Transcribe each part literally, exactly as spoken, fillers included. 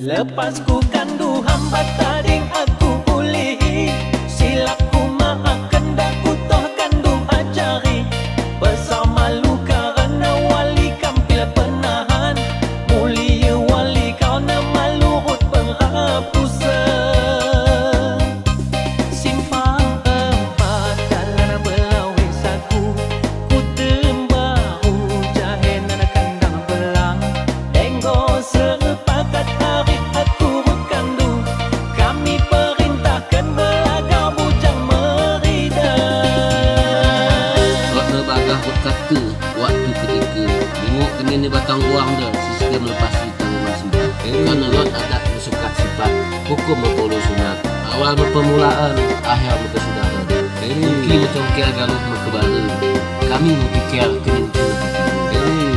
Lepas ku kandu hambat tading aku ulihi, silap ku maafkan dah ku toh kandu ajari. Besar malu karena wali kampil penahan, mulia wali karena malu rut berhapusan. Simpang empat dalan belawe saku, ku tembaru jahe nan kandang belang. Denggo sepakat hari aku rut kandu, kami perintahkan belaga bujang merida. Rot ne bagah rut katu, waktu ketika, bingok kene ni batang uang de, sistem lepas hutang masih. Karena rot adat sukat sipat, hukum berpuluh sunat. Awal berpermulaan, akhir berkesudahan. Mungkin mencongkel galuh berkebalu. Kami berpikir kemungkinan.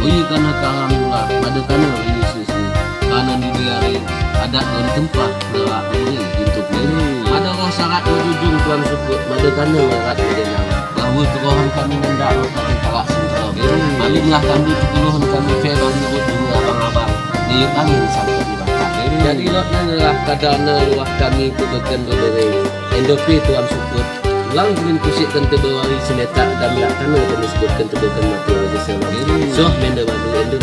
Uyu kana kalam mula, pada kana uyu sisi. Kana di diari, adat dan tempat, gerak beri, untuk beri. Ada roh syarat menjunjung Tuan Sukut, pada kana warat mendenang. Bahwa kerohan kami nanda, tapi kalah sentral. Maklumlah kami, keluhan kami, fe bagi rut dulu abang-abang. Ni angin sampai di bakar. Jadi lot nan lah kadana luah kami tu beken bebere. Endopi Tuan Sukut. Lang kunin kusik kan tebawari seneta dan lak kana kan sebut kan tebawari kan mati aja sama. Soh mende badu endo.